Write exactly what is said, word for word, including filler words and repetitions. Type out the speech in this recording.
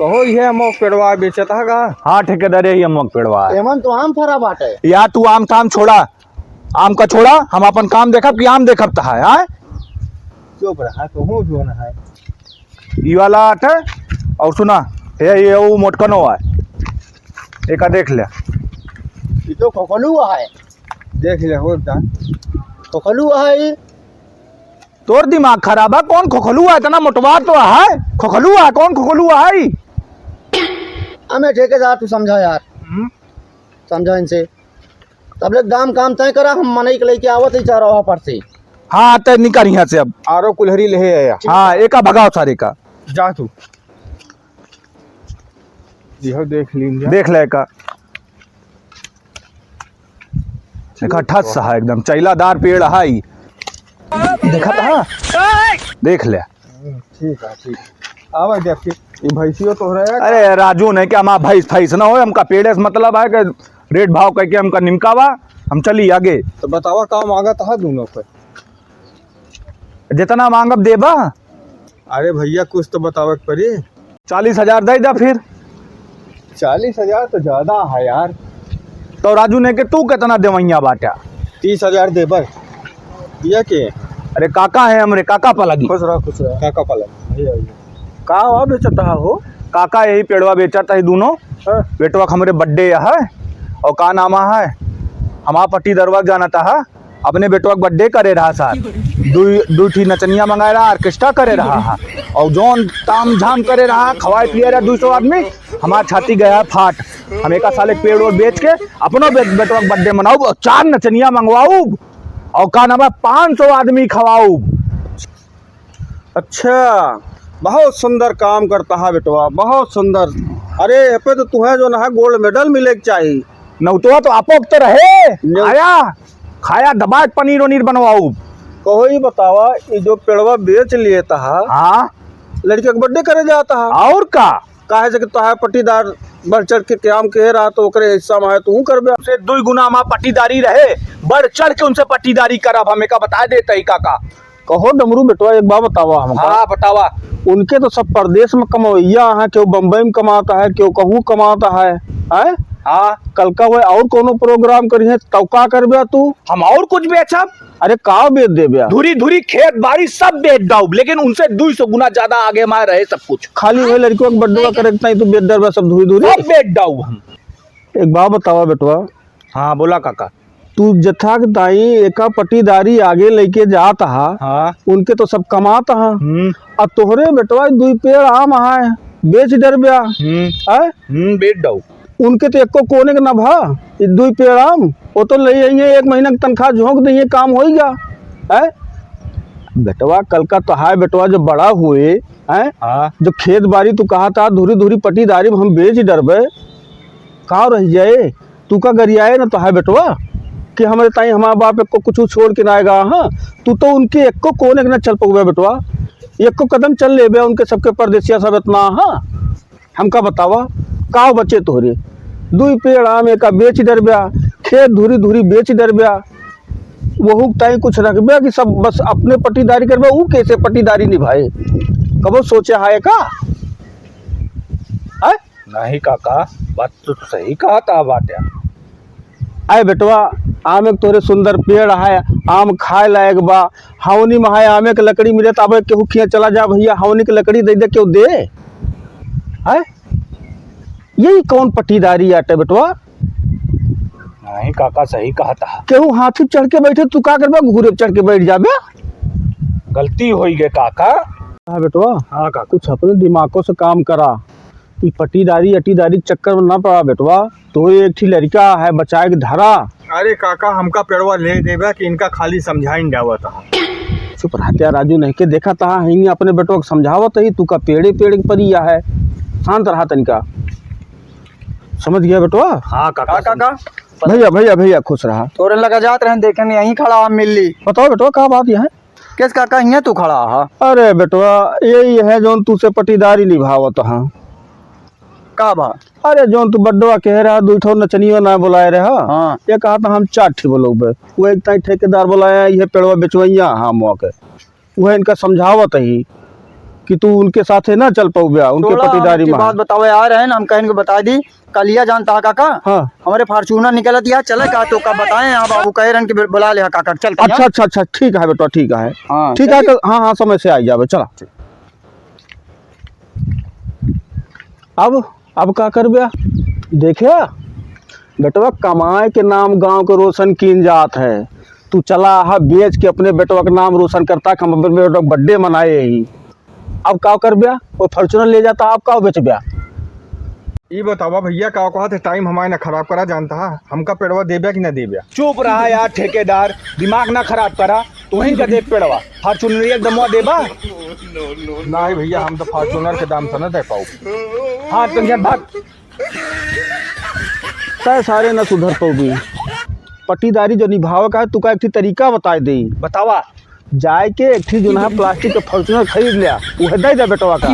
कहो, ये अमवा के पेड़वा बेचत हा का? हाँ ठेकेदार, यही अमवा के पेड़वा है। एमन तो आम फरा बाटे। या तू आम थाम छोड़ा, आम का छोड़ा, हम अपन काम देखब कि आम देखब तहार, हाँ? चुप रहा, तो हूँ जो ना है। ई वाला आटे, और सुना, हे ये वो मोटकनो है, एका देख ले। ये तो खोखलू है। देख ले, हो जा। खोखलू है ये। तोर दिमाग खराब है, कौन खोखलू है? इतना मोटवा तो है, खोखलू है, कौन खोखलू है? हमें ठेकेदार तू समझा यार, हम्म? समझा इनसे। तब ले दाम काम तय करा, हम मनई के लेके आवत ही चौराहा पर से। हाँ, तय निकर यहाँ से अब। आरो कुल्हरी ले आया। हाँ, एका भगाओ सारे का। जा तू। यह देख लीन जा। देख ले का। देखा, ठस है एकदम, चैलादार पेड़ है ई। देखा था? देख ले। हम्म, ठीक है, ठीक है। आवा जा फिर। ई भैंसियो तो रहे। अरे राजू, नहीं कि हमारा भैंस फैस ना हो, हमका पेड़े से मतलब है कि रेट भाव कह के हमका निमकावा, हम चली आगे। तो बतावा, का मांगत है दोनों पे? जितना मांगब देबा। अरे भैया, कुछ तो बतावे के पड़ी। चालीस हजार दे दा फिर। चालीस हजार तो ज्यादा है यार। तो राजू, नहीं कि तू कितना देवैया बाटा? तीस हजार देबर। ये के? अरे काका है हमरे, काका पलगी। खुश रहो, खुश रहो। काका पलगी। भैया, भैया। का हुआ बेचता हो? काका यही पेड़वा बेचत है दोनों। हाँ। बेटवा के हमरे birthday है, और का नाम है, हमार पट्टीदरवा के जानत है, अपने बेटवा के birthday करे रहा सार, दुई, दुई ठी नचनिया मंगाए रहा, orchestra करे रहा है, और जौन ताम झाम करे रहा, खवाए पिए रहा दुई सौ आदमी, हमार छाती गया फाट। हम एका साले पेड़ ओड़ बेच के अपनो बे-, बेटवा के birthday मनाउब और चार नचनिया मंगवाउब, और का नाम है, पाँच सौ आदमी खवाउब। अच्छा, बहुत सुंदर काम करता है बेटवा, बहुत सुंदर। अरे, ए पे तो तुहे जो ना है gold medal मिले के चाही। नौतवा तो आपो के तो रहे, न- आया, खाया दबा के पनीर वनीर बनवाउब। कहो, ये बतावा, ये जो पेड़वा बेच लेता है, हाँ। लड़के के birthday करे जाता है। और का? काहे से कि तोहार पट्टीदार बढ़ चढ़ के काम के रहा, तो ओकरे हिस्सा में है, तू करबे। से दुई गुना हमार पट्टीदारी रहे, बढ़ चढ़ के उनसे पट्टीदारी करब, हम एका बता देते ही काका। कहो डमरू बेटवा, एक बात बतावा हमका। हाँ, बतावा। उनके तो सब परदेस में कमवैया हैं, केहू बम्बई में कमाता है, केहू कहूँ कमाता है, हैं? हाँ। कल का हुए और कोनो program करिहे, तब का करबे तू? हम और कुछ बेचब? अरे, का बेच देबे? धुरी धुरी खेत बाड़ी सब बेच डाउब, लेकिन उनसे दुई सौ गुना ज्यादा आगे हमारे रहे सब कुछ। खाली वही लड़कियों के birthday करे के ताई तू बेच डरबे सब धुरी धुरी? सब बेच डाउब हम। एक बात बतावा बेटवा। हाँ, बोला काका। तू जथा के ताई एका पट्टीदारी आगे लेके जात हा, हाँ। उनके तो सब कमात हा। हम्म। आ तोहरे बेटवा दुई पेड़ आम है, बेच डरब्या। हम्म। हैं? हम्म, बेच डाउब। उनके तो एको कोने के ना भा, ई दुई पेड़ आम, वो तो ले आइए, एक महीना की तनख्वाह झोंक दइए, काम होई गया। हैं? बेटवा, कल का तो हाय बेटवा, जो बड़ा हुए, हैं? हाँ। जो खेत बारी तू कहा था, धुरी धुरी पट्टीदारी में हम बेच डरबे, का रह जाए? तू का गरियाए ना तो है बेटवा कि हमरे ताई हमार बाप एको कुछ छोड़ के ना आएगा। हाँ, तू तो उनके एको कोने के ना चल पउबे बेटवा, एको कदम चल लेबे, उनके सबके परदेसिया सब इतना। हाँ, हमका बतावा, का बचे तोहरे? दुई पेड़ आम एका बेच डरब्या, खेत धुरी धुरी बेच डरब्या, वहू ताई कुछ रखब्या कि सब बस अपने पट्टीदारी करब्या, ऊ कैसे पट्टीदारी निभाए? कबो सोचे हाय का? हैं? नहीं काका, बात तो सही कहा था बाटे। अरे बेटवा, आम एक तोरे सुंदर पेड़ है, आम खाए लायक बा, हवनी में है, आमे के लकड़ी मिले तो अब केहू खिया चला जा भैया, हवनी के लकड़ी दे दे, केहू दे? हैं? यही कौन पट्टीदारी आटे बेटवा? नहीं काका, सही कहा था। केहू हाथी चढ़ के बैठे, तू का करबे? घूरे चढ़ के बैठ जाबे। गलती होई गए काका। हाँ बेटवा। हाँ काका। कुछ अपने दिमागों से काम करा। ई पटीदारी अटीदारी के चक्कर में ना पड़ा बेटवा, तोरे एक ठी लड़का है, बचाए के धरा। अरे काका, हमका पेड़वा ले देबे कि इनका खाली समझाइन जावत ह। चुप रह क्या राजू, नहीं के देखा तहा है, अपने बेटवा के समझावत ही, तू का पेड़े पेड़ के परिया है, शांत रहा तनिका, समझ गया बेटवा? हाँ काका, हाँ काका। भैया, भैया, भैया, खुश रहा। तोरे लगा जात रहन, देखे नहीं, यहीं खड़ा हम मिल ली। बताओ बेटवा, का बात यहाँ है? केस काका, हियाँ तू खड़ा हा? अरे बेटवा, यही है जौन तू से पटीदारी निभावत हा। का बा? अरे जौन तू बड्डवा कहे रहा, दुई ठो नचनियो ना बुलाए रहा। हाँ। ये कहा था हम चार ठी बुलौबे। वो एक ताई ठेकेदार बुलाया, ये पेड़वा बेचवैया, हाँ, मौके। वह इनका समझावत ही कि तू उनके साथे ना चल पउब्या, उनके छोड़ा, पटीदारी हमके मा। बात बतावे आ रहे हैं, हम कहेन के बताइ दी। कलिया जानता है काका? हाँ। हमरे Fortuner निकलत या, चले का तो का बताएं, यहाँ बाबू कहे रहन कि बुला ले काका, चलते हैं। अच्छा, अच्छा, अच्छा, ठीक है बेटा, ठीक है। हाँ, ठीक है, चलिए। कल, हाँ, हाँ, समय से आइ जाबे, चला। अब, अब का करब्या? देख्या, बेटवा कमाए के नाम गाँव के रोशन कीन जात है, तू चला हा बेच के अपने बेटवा के नाम रोशन करता, कि हम अपने बेटवा के birthday मनाए ही। अब का करब्या? वो Fortuner ले जाता, अब का बेचब्या? ई बतावा भइया, का कहत है, time हमार ना खराब करा, जानता है, हमका पेड़वा देब्या कि ना देब्या? चुप रहा यार ठेकेदार, दिमाग ना खराब करा, तुहीं का देब पेड़वा, Fortuner एकदम देबा? नहीं भइया, हम तो Fortuner के दाम से ना दे पाउब। हाँ, tension भाग। तै सारे न सुधर पउबी। पटीदारी जो निभावे का है, तू का एक ठी तरीका बताइ देई। बतावा। जाए के एक ठी जोन है plastic के Fortuner खरीद ल्या, उहे दइ दे बेटवा का।